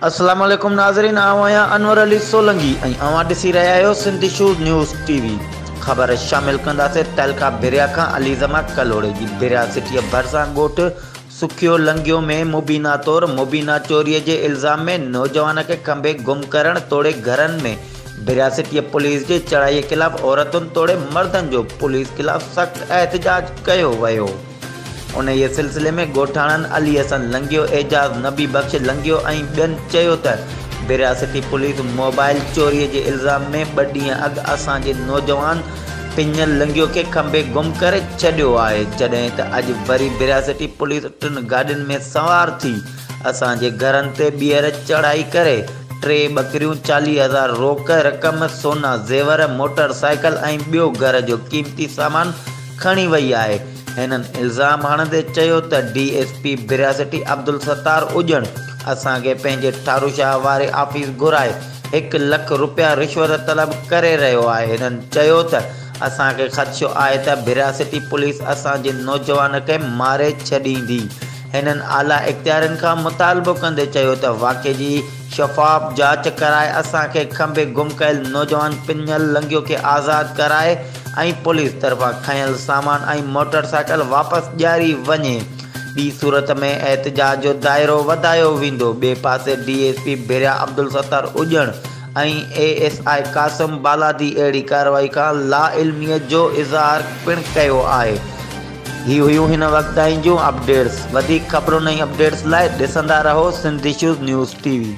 السلام عليڪم ناظرين آئون آهيان انور علي سولنگي ۽ اوهان ڏسي رهيا آهيو Sindh issues news T V خبر شامل ڪنداسين تعلقه ڀريا کان علي زمان ڪلهوڙي جي ڀريا سٽيء ڀرسان ڳوٺ سکيو لنگيو ۾ مبينا طور مبينا چوري جي الزام ۾ نوجوان کي کنڀي گم ڪرڻ توڙي گهرن ۾ ڀريا سٽيء پوليس جي چڙهائي خلاف عورتن توڙي مردن جو پوليس خلاف سخت احتجاج ڪيو ويو. انهيء سلسلي ۾ ڳوٺاڻن علي حسن لنگيو، اعجاز نبي بخش لنگيو ۽ ٻين چيو ته ڀريا سٽي پوليس موبائل چوري جي الزام ۾ ٻه ڏينهن اڳ اسان جي نوجوان پڃل لنگيو کي کنڀي گم ڪري ڇڏيو آهي جڏهن ته اڄ وري ڀريا سٽي پوليس ٽن گاڏين ۾ سوار ٿي اسان جي گهرن تي ٻيهر چڙهائي ڪري ٽي ٻڪريون، 40,000 روڪ رقم، سونا زيور، موٽر سائيڪل ۽ ٻيو گهر جو قيمتي سامان کڻي وئي آهي. هنن الزام هڻندي چيو ته D S P Bhiria city Abdul Sattar Ujan اسان کي پنهنجي ٺاروشاهه واري آفيس گهرائي هڪ لک رپيا رشوت طلب ڪري رهيو آهي. هنن چيو ته اسان کي خدشو آهي ته ڀريا سٽي پوليس اسان جي نوجوان کي ماري ڇڏيندي. هنن اعليٰ اختيارين کان مطالبو ڪندي چيو ته واقعي جي شفاف جاچ ڪرائي اسان کي کنڀي گم ڪيل نوجوان پڃل لنگيو کي آزاد ڪرائي ۽ پوليس طرفان کنيل سامان ۽ موٽر سائيڪل واپس ڏياري وڃي ٻي صورت ۾ احتجاج جو دائرو وڌايو ويندو ٻئي پاسي D S P Bhiria Abdul Sattar Ujan ۽ A S I Qasim Baladi اهڙي ڪارروائي کان لاعلمي جو اظهار پڻ ڪيو آهي. هي هيون هن وقت تائين جون اپڊيٽس وڌيڪ خبرن ۽ اپڊيٽس لاء ڏسندا رهو Sindh issues news T V.